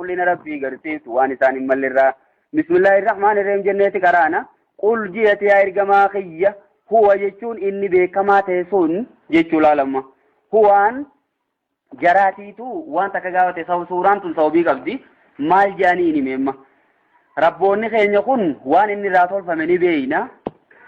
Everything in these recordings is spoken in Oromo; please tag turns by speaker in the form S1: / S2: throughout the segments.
S1: Qulqullina Rabbii garsiiftu waan isaan hin mallerraa. Bismillaahi Rahmaani Rahiim jenneeti qaraana. Qul ji'ati yaa ergamaa kiyya, huwa jechuun inni beekamaa ta'e sun jechuu laalamma. Huwaan jaraatiitu waan takka gaafate, suuraan tun sababii qabdi. Maal jedhanii ni meemma? Rabboonni keenya kun waan inni irraa tolfame ni beeyna.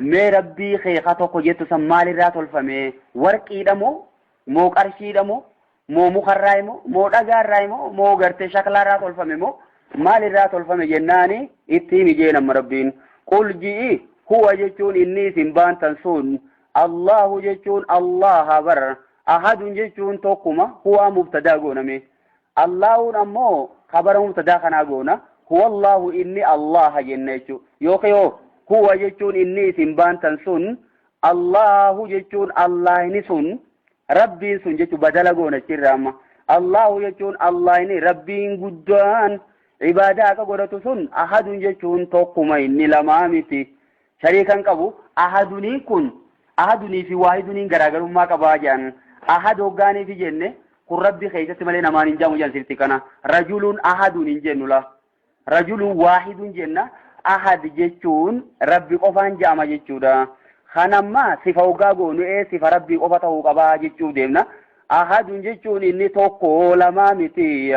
S1: Mee Rabbii kee ka tokko jettu san maal irraa tolfame? Warqiidha moo? Moo qarshiidha moo? Moo mukarraa moo? Moo dhagaarraa moo? Moo gartee shaklaarraa tolfame moo? Maal irraa tolfame jennaani itti himi jeen amma Rabbiin. Qul ji'i, huwa jechuun inni isin baantan sun, Allahu jechuun Allaha bar, ahadun jechuun tokkuma, huwa mubtadaa gooname. Allahuun ammoo kabara mubtadaa kanaa goona. Huwa Allahu, inni Allaha jenna jechuu. Yookiin yoo huwa jechuun inni isin baantan sun, Allahu jechuun Allahni sun, Rabbiin sun jechuu badala goona achirra amma. Allahu jechuun Allahni Rabbiin guddaan ibaadaa akka godhatu sun, ahadun jechuun tokkuma, inni lamaa miti. Shariikan qabu. Ahaduniin kun, ahadunii fi waahiduniin garaagarummaa qabaa jedhan. Ahad hoggaanii fi jenne kun Rabbi keessatti malee namaan hin jaamu jedhan sirti kana. Rajulun ahadun hin jennu la. Rajulun waahidun jenna. Ahad jechuun Rabbi qofaan jaama jechuudha. Kanamma sifa hoggaa goonu ee sifa Rabbii qofa ta'uu qabaa jechuuf deemna. Ahadun jechuun inni tokko, lamaa miti.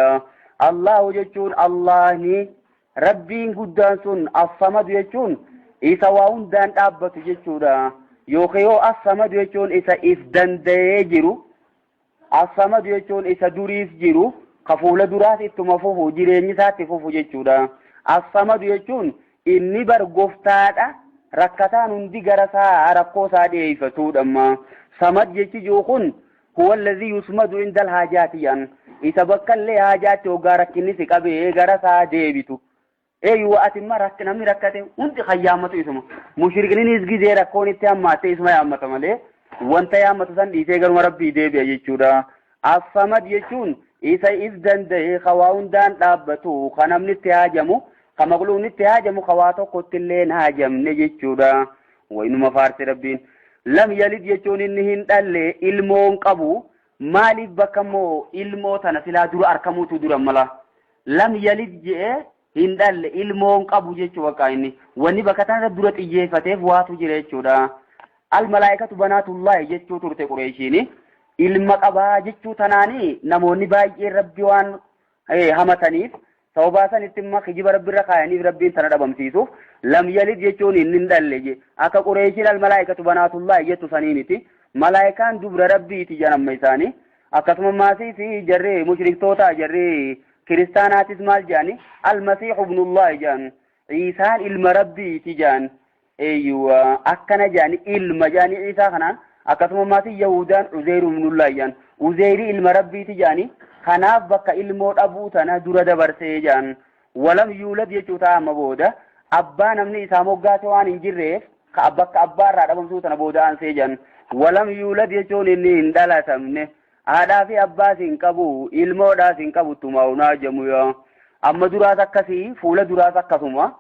S1: Allahu jechuun Allahni Rabbiin guddaan sun, Assamadu jechuun isa waa hundaan dhaabbatu jechuudha. Yookiin yoo Assamadu jechuun isa if danda'ee jiru, Assamadu jechuun isa duriis jiru, ka fuula duraas ittuma fufu, jireenyi isaatti fufu jechuudha. Assamadu jechuun inni bar goftaadha, rakkataan hundi gara isaa rakkoo isaa dhiyeeffatudha amma. Samad jechi jiru kun huwa alladhii yusmadu inda alhaajaati jedhan. Isa bakka illee haajaatti hoggaa rakkinni si qabee gara isaa deebitu. Eeyyuu, ati imma namni rakkate hundi kan yaammatu isuma. Mushrikninis gizee rakkoon itti hammaatte isuma yaammata malee wanta yaammatu san dhiisee garuma Rabbii deebi'a jechuudha. Assamad jechuun isa if danda'e, ka waa hundaan dhaabbatu, ka namni itti haajamu, ka maqluun itti haajamu, ka waa tokkotti illee hin haajamne jechuudha. Waynuma faarsi Rabbiin. Lam yalid jechuun inni hin dhalle, ilmoon qabu. Maaliif bakka immoo ilmoo tana silaa dura arkamuutu dura mala? Lam yalid je'ee, hin dhalle, ilmoon qabu jechuu bakka inni. Wanni bakka tanarra dura xiyyeeffateef waatu jira jechuudha. Al malaayikatu banaatullaahi jechuu turte Qureeshiini. Ilma qabaa jechuu tanaani namoonni baay'een Rabbi waan hamataniif, sababaa sanitti immoo kijiba Rabbi irra kaayaniif, Rabbiin tana dhabamsiisuuf lam yalid jechuun inni hin dhalle je. Akka Qureeshiin al malaayikatu banaatullaahi jettu sanii miti. Malaayikaan dubra Rabbiiti jedhan amma isaanii. Akkasuma maasii fi jarri mushriktoota, jarri kiristaanaatis maal jedhani? Almasiixu ibnullaahi jedhan. Iisaan ilma Rabbiiti jedhan. Eeyyuwa, akkana jedhani, ilma jedhani Iisaa kanaan. Akkasuma maasii Yahudaan Uzeyru ibnullaahi jedhan. Uzeyri ilma Rabbiiti jedhani. Kanaaf bakka ilmoo dhabuu tana dura dabarsee jedhan. Walam yuulad jechuu ta'a amma booda. Abbaa namni isaa moggaase waan hin jirreef ka bakka abbaa irraa dhabamsuu tana booda aansee jedhan. Walam yuulad jechuun inni hin dhalatamne. Haadhaa fi abbaas hin qabu, ilmoodhaas hin qabu, tumaa'unaa jamu yaa. Amma duraas akkasii, fuula duraas akkasuma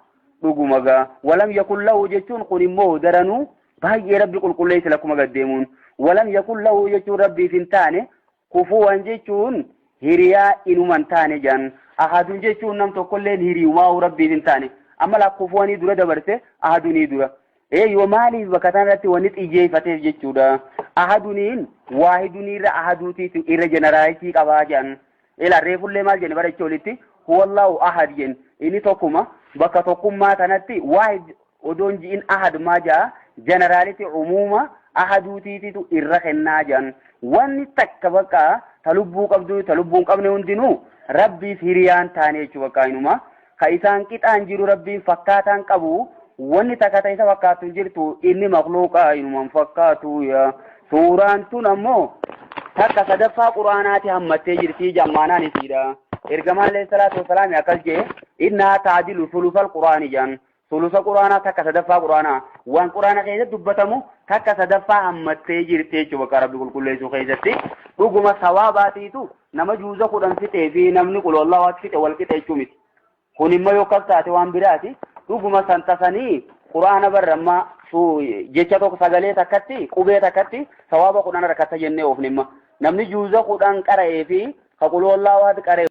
S1: dhuguma gaa. Walam yakun lahu jechuun kun immoo daranuu baay'ee Rabbi qulqulleessi lakkuma gaddeemuun. Walam yakun lahu jechuun Rabbiif hin taane, kufuwan jechuun hiriyaa inuma hin taane jedhan. Ahadun jechuun nam tokkolleen hiriyumaa'uu Rabbiif hin taane. Amma laa kufuwanii dura dabarte ahadunii dura. Eeyyoo, maaliif bakka kanarratti wanni xiyyeeffateef jechuudha. Ahaduniin waahidunii irra ahaduutiitu irra jeneraalitii qabaa jedhan. Ilaa, reefullee maal jenne bara jecha olitti? Huwallahu ahad jenne. Inni tokkuma, bakka tokkummaa kanatti waahid odoon ji'in ahad maa ja'a, jeneraalitii umuuma ahaduutiititu irra kennaa jedhan. Wanni takka bakka ta lubbuu qabdu, ta lubbuu hin qabne hundinuu Rabbiif hiriyaan taane jechuu bakka inuma. Ka isaan qixaan jiru, Rabbiin fakkaataan qabu, wanni takka ta isa fakkaattu hin jirtu, inni makluuqaa inuman fakkaatu yaa. Suuraan tun ammoo takka sadaffaa Quraanaati hammattee jirti jammaanaan isiidha. Ergamaan alayhi salaatu wasalaam akkas jee, innaa taadilu sulusal Quraani jedhan. Sulusa Quraanaa, takka sadaffaa Quraanaa, waan Quraana keessatti dubbatamu takka sadaffaa hammattee jirti jechuudha bakka Rabbi qulqulleessuu keessatti. Dhuguma sawaabaatiitu nama juuza 10 fixee fi namni qul wallahu fixe wal qixa jechuu miti. Kun immoo yoo akkas taate waan biraati. Dhuguma san tasanii Quraana barramma jecha tokko, sagalee takkatti, qubee takkatti sawaaba 10 harkata jennee oofne imma. Namni juuza 10 qara'ee fi ka qul wallahu qara'e.